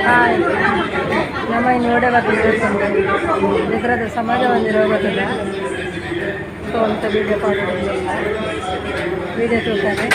Hi ನಮ್ಮ ಇನ್ನೋಡೆ ಬರ್ತದೆ ಇದರದ ಸಮಾಜ ಮಂದಿರ ಬರ್ತದ ಸೊ ಅಂತ ವಿಡಿಯೋ ಕಾಲ್ ವಿಡಿಯೋ ತೂತಾರೆ.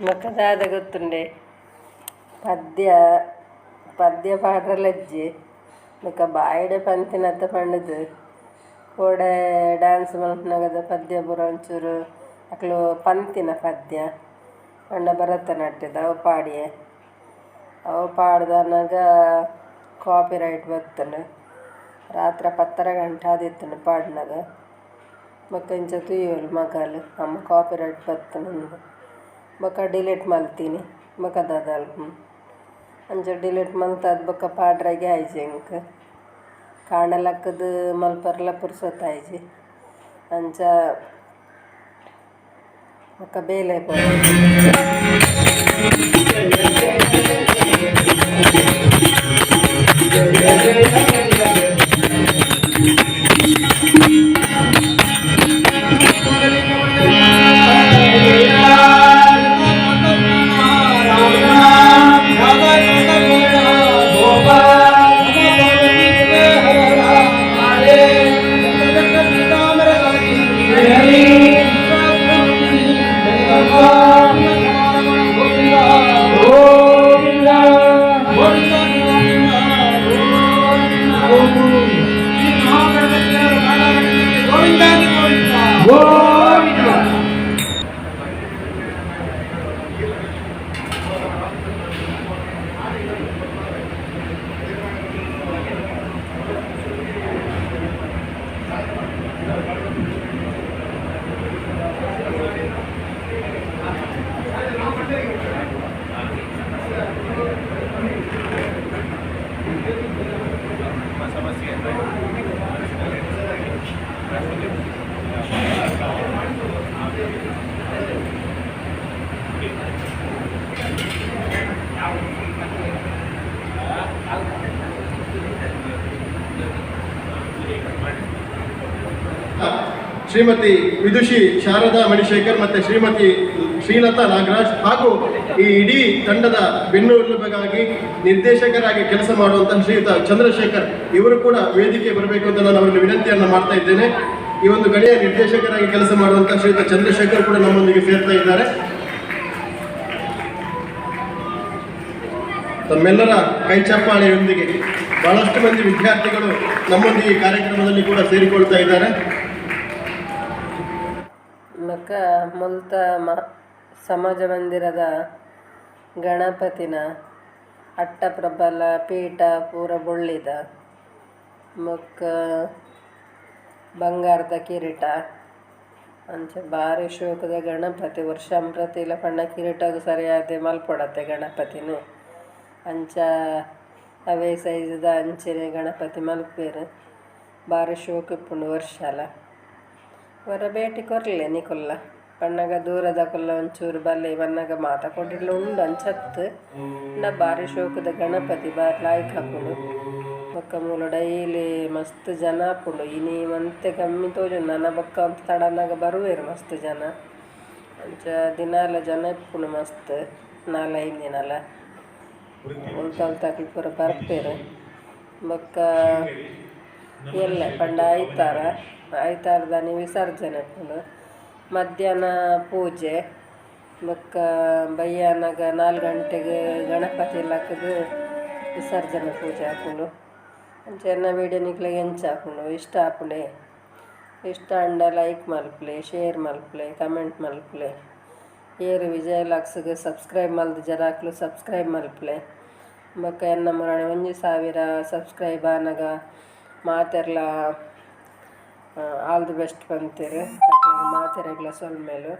ಮೊಕ್ಕದಾದ ಗೊತ್ತುಂಡೆ ಪದ್ಯ ಪದ್ಯ ಪಾಡ್ರಲಜ್ಜಿ ಬೊಕ ಬಾಯಿಡೆ ಪಂತಿನತ್ತ ಪಂಡುದು ಕೋಡೆ ಡ್ಯಾನ್ಸ್ ಮಲ್ಪುನಗದ ಪದ್ಯ ಪೂರ ಒಂಚೂರು ಅಕ್ಲು ಪಂತಿನ ಪದ್ಯ ಪಂಡ ಭರತನಾಟ್ಯದ ಅವು ಪಾಡಿಯೆ ಅವು ಪಾಡ್ದನಗ ಕಾಪಿ ರೈಟ್ ಬತ್ತುಂಡು. ರಾತ್ರೆ 10:30 ಗಂಟೆ ಆದಿತ್ತುಂಡು ಪಾಡ್ನಗ ಬೊಕ ಇಂಚ ತೂಯೊಲು ಮಗಲ್ ಅಮ್ಮ ಕಾಪಿ ರೈಟ್ ಬತ್ತುಂಡು ಬೊಕ ಡಿಲೀಟ್ ಮಲ್ತೀನಿ ಬೊಕ ದಾದ ಅಂಚ ಡಿಲೀಟ್ ಮಲ್ತಾದ್ ಬೊಕ ಪಾಡ್ರೆಗೆ ಆಯ್ಜಿ ಎಂಕ್ ಕಾಂಡೆ ಲಕ್ಕುದು ಮಲ್ಪರೆಲ ಪುರ್ಸೊತ್ತು ಅಂಚ ಬೊಕ ಬೇಲೆ ಪೋವೊಡು. ಶ್ರೀಮತಿ ವಿದುಷಿ ಶಾರದಾ ಮಣಿಶೇಖರ್ ಮತ್ತು ಶ್ರೀಮತಿ ಶ್ರೀಲತಾ ನಾಗರಾಜ್ ಹಾಗೂ ಈ ಇಡೀ ತಂಡದ ಬೆನ್ನೆಲುಬಾಗಿ ನಿರ್ದೇಶಕರಾಗಿ ಕೆಲಸ ಮಾಡುವಂಥ ಶ್ರೀಯುತ ಚಂದ್ರಶೇಖರ್ ಇವರು ಕೂಡ ವೇದಿಕೆ ಬರಬೇಕು ಅಂತ ನಾನು ಅವರಲ್ಲಿ ವಿನಂತಿಯನ್ನು ಮಾಡ್ತಾ ಇದ್ದೇನೆ. ಈ ಒಂದು ಗಣಿಯ ನಿರ್ದೇಶಕರಾಗಿ ಕೆಲಸ ಮಾಡುವಂಥ ಶ್ರೀಯುತ ಚಂದ್ರಶೇಖರ್ ಕೂಡ ನಮ್ಮೊಂದಿಗೆ ಸೇರ್ತಾ ಇದ್ದಾರೆ. ತಮ್ಮೆಲ್ಲರ ಕೈಚಪ್ಪಾಳೆಯೊಂದಿಗೆ ಬಹಳಷ್ಟು ಮಂದಿ ವಿದ್ಯಾರ್ಥಿಗಳು ನಮ್ಮೊಂದಿಗೆ ಈ ಕಾರ್ಯಕ್ರಮದಲ್ಲಿ ಕೂಡ ಸೇರಿಕೊಳ್ತಾ ಇದ್ದಾರೆ. ಬೊಕ ಮುಲ್ತ ಸಮಾಜ ಮಂದಿರದ ಗಣಪತಿನ ಅಟ್ಟಪ್ರಬಲ ಪೀಠ ಪೂರ ಬೊಳ್ಳಿದ ಬೊಕ್ಕ ಬಂಗಾರದ ಕಿರೀಟ ಅಂಚ ಬಾರಿ ಶೋಕುದ ಗಣಪತಿ ವರ್ಷಂಪ್ರತಿಲ ಪಂಡ ಕಿರೀಟಗ್ ಸರಿಯಾದ್ ಮಲ್ಪೊಡತೆ ಗಣಪತಿನ್ ಅಂಚ ಅವೇ ಸೈಜ್ದ ಅಂಚನೆ ಗಣಪತಿ ಮಲ್ಪುವೆರ್ ಬಾರಿ ಶೋಕು ಇಪ್ಪುಂಡು ವರ್ಷಲ ಒರ ಭೇಟಿ ಕೊರ್ಲೆ ನಿಕುಲ್ಲ ಪನ್ನಗ ದೂರದಕುಲ್ಲ ಒಂಚೂರು ಬಲ್ಲೆ ಬನ್ನಗ ಮಾತ ಕೊಡಿಡ್ಲ ಉಂಡು ಅಂಚತ್ ನ ಬಾರಿ ಶೋಕುದ ಗಣಪತಿ ಬಾರಿ ಲಾಯ್ಕ್ ಆಪುಂಡು. ಬೊಕ್ಕ ಮೂಲು ಡೈಲಿ ಮಸ್ತ್ ಜನ ಆಪುಂಡು. ಇನಿ ಒಂತೆ ಕಮ್ಮಿ ತೋಜುಂಡು, ನನ ಬೊಕ್ಕ ಒಂತೆ ತಡನಾಗ ಬರುವೆರ್ ಮಸ್ತ್ ಜನ. ಅಂಚ ದಿನಾಲ ಜನ ಇಪ್ಪುಂಡು ಮಸ್ತ್, 4-5 ದಿನಲ ಒಲ್ತಲ್ತಕುಲು ಪೂರ ಬರ್ಪೆರ್. ಬೊಕ್ಕ ಎಲ್ಲ ಪಂಡ ಐತಾರ ಐತಾರದಾನಿ ವಿಸರ್ಜನೆ ಇಪ್ಪುಂಡು. ಮಧ್ಯಾಹ್ನ ಪೂಜೆ, ಬೊಕ್ಕ ಬಯ್ಯಾನಾಗ 4 ಗಂಟೆಗೆ ಗಣಪತಿ ಲಕ್ಕದು ವಿಸರ್ಜನೆ ಪೂಜೆ ಆಪುಂಡು. ಅಂಚ ಎನ್ನ ವೀಡಿಯೋ ನಿಕ್ಲೆಗ್ ಎಂಚ ಆಪುಂಡು ಇಷ್ಟ ಆಪುಂಡೆ? ಇಷ್ಟ ಆಂಡ ಲೈಕ್ ಮಲ್ಪುಲೆ, ಶೇರ್ ಮಲ್ಪುಲೆ, ಕಮೆಂಟ್ ಮಲ್ಪುಲೆ. ಏರು ವಿಜಯ ಲಾಕ್ಸ್ಗ್ ಸಬ್ಸ್ಕ್ರೈಬ್ ಮಲ್ದು ಜರಾಕ್ಲು ಸಬ್ಸ್ಕ್ರೈಬ್ ಮಲ್ಪುಲೆ. ಬೊಕ್ಕ ಎನ್ನ ಮುರಾಣಿ 1000 ಸಬ್ಸ್ಕ್ರೈಬ್ ಆನಗ ಮಾತೆರ್ಲ all the best ಪಂತೆರ್. ಮಾತೆರೆಗ್ಲ ಸೊಲ್ಮೆಲು.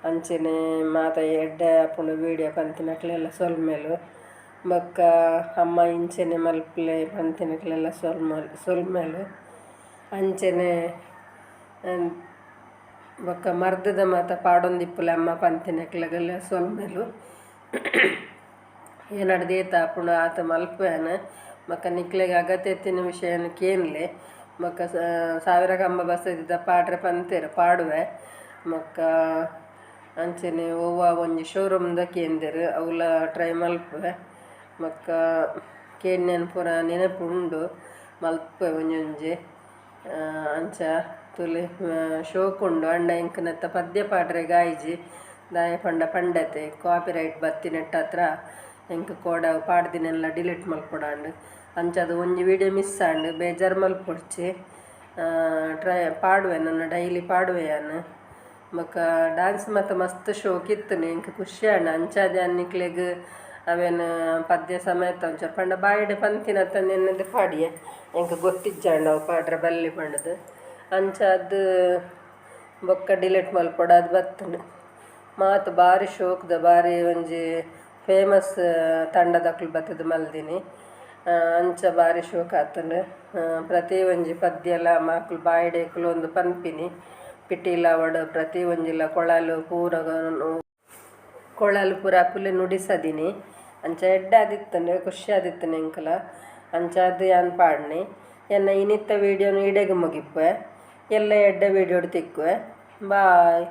ಅಂಚೆನೆ ಮಾತ ಎಡ್ಡೆ ಆಪುಂಡು ವೀಡಿಯೋ ಪಂತಿನಕ್ಲೆಲ್ಲ ಸೊಲ್ಮೆಲು. ಬೊಕ್ಕ ಅಮ್ಮ ಇಂಚೆನೆ ಮಲ್ಪುಲೆ ಪಂತಿನಕ್ಲೆಲ್ಲ ಸೊಲ್ಮೆಲು. ಅಂಚೆನೆ ಬೊಕ್ಕ ಮರ್ದದ ಮಾತ ಪಾಡೊಂದಿಪ್ಪುಲೆ ಅಮ್ಮ ಪಂತಿನಕ್ಲೆಗೆಲ್ಲ ಸೊಲ್ಮೆಲು. ಏನಾಡ್ದು ಏತ್ ಆಪುಂಡು ಆತ ಮಲ್ಪುವೆನ್. ಬೊಕ್ಕ ನಿಕ್ಲೆಗ್ ಅಗತ್ಯ ಇತ್ತಿನ ವಿಷಯನ್ ಕೇನ್ಲೆ. ಬೊಕ್ಕ ಸಾವಿರ ಕಂಬ ಬಸದಿದ ಪಾಡ್ರೆ ಪಂತೆರ್ ಪಾಡುವೆ. ಬೊಕ್ಕ ಅಂಚೆನೆ ಒವ್ವ ಒಂಜಿ ಶೋರೂಮ್ದ ಕೇಂದೆರ್ ಅವುಲ ಟ್ರೈ ಮಲ್ಪುವೆ. ಬೊಕ್ಕ ಕೇನ್ಯನ್ ಪೂರ ನೆನಪು ಉಂಡು ಮಲ್ಪುವೆ ಒಂಜೊಂಜಿ. ಅಂಚ ತೂಲೆ ಶೋಕುಂಡು. ಅಂಡ ಎಂಕ್ ನೆತ್ತ ಪದ್ಯ ಪಾಡ್ರೆಗ್ ಆಯಿಜಿ, ದಾಯೆ ಪಂಡ ಪಂಡತೆ ಕಾಪಿರೈಟ್ ಬತ್ತಿನೆಟ್ಟ ಹತ್ರ ಎಂಕ್ ಕೋಡ ಪಾಡ್ದಿನೆಲ್ಲ ಡಿಲೀಟ್ ಮಲ್ಪೊಡಾಂಡ್. ಅಂಚದ ಒಂಜಿ ವೀಡಿಯೋ ಮಿಸ್ ಆಂಡ್, ಬೇಜಾರು ಮಲ್ಪೊಡ್ಚಿ. ಟ್ರೈ ಪಾಡುವೆ, ನನ್ನ ಡೈಲಿ ಪಾಡುವೆ ಯಾನ್. ಬೊಕ್ಕ ಡಾನ್ಸ್ ಮಾತ ಮಸ್ತ್ ಶೋಕ್ ಇತ್ತುಂಡು, ಎಂಕ್ ಖುಷಿ ಆಂಡ್. ಅಂಚಾದ್ ಯಾನ್ ನಿಕ್ಲೆಗ್ ಅವೆನ್ ಪದ್ಯ ಸಮೇತ ಒಂಚೂರು ಪಂಡ ಬಾಯಿಡ್ ಪಂತಿನತ್ತ ನೆನ್ನದು ಪಾಡಿಯೆ, ಎಂಕ್ ಗೊತ್ತಿಜ್ಜಾಂಡ್ ಅವು ಪಾಡ್ರೆ ಬಲ್ಲಿ ಪಂಡುದು. ಅಂಚಾದ್ ಬೊಕ್ಕ ಡಿಲೀಟ್ ಮಲ್ಪೊಡಾದ್ ಬತ್ತುಂಡು. ಮಾತ ಬಾರಿ ಶೋಕ್ದ ಬಾರಿ ಒಂಜಿ ಫೇಮಸ್ ತಂಡದಕ್ಲು ಬತ್ತುದು ಮಲ್ದಿನಿ. ಅಂಚ ಬಾರಿ ಶೋಕ್ ಆತುಂಡು. ಪ್ರತಿ ಒಂಜಿ ಪದ್ಯಲ ಮಾಕುಲು ಬಾಯಿಡೆ ಕುಲೊಂದು ಪನ್ಪಿನಿ. ಪಿಟೀಲಾವಡ್ ಪ್ರತಿ ಒಂಜಿಲ ಕೊಳಲು ಪೂರ ಕೊಳಲು ಪೂರ ಅಕುಲೆ ನುಡಿಸದಿನಿ. ಅಂಚ ಎಡ್ಡೆ ಆದಿತ್ತುಂಡು, ಖುಷಿ ಆದಿತ್ತುಂಡು ಎಂಕಲ. ಅಂಚಾದ್ ಯಾನ್ ಪಾಡ್ನೆ. ಎನ್ನ ಇನಿತ್ತ ವೀಡಿಯೋನು ಇಡೆಗ್ ಮುಗಿಪುವೆ. ಎಲ್ಲ ಎಡ್ಡೆ ವೀಡಿಯೋಡ್ ತಿಕ್ಕುವೆ. ಬಾಯ್.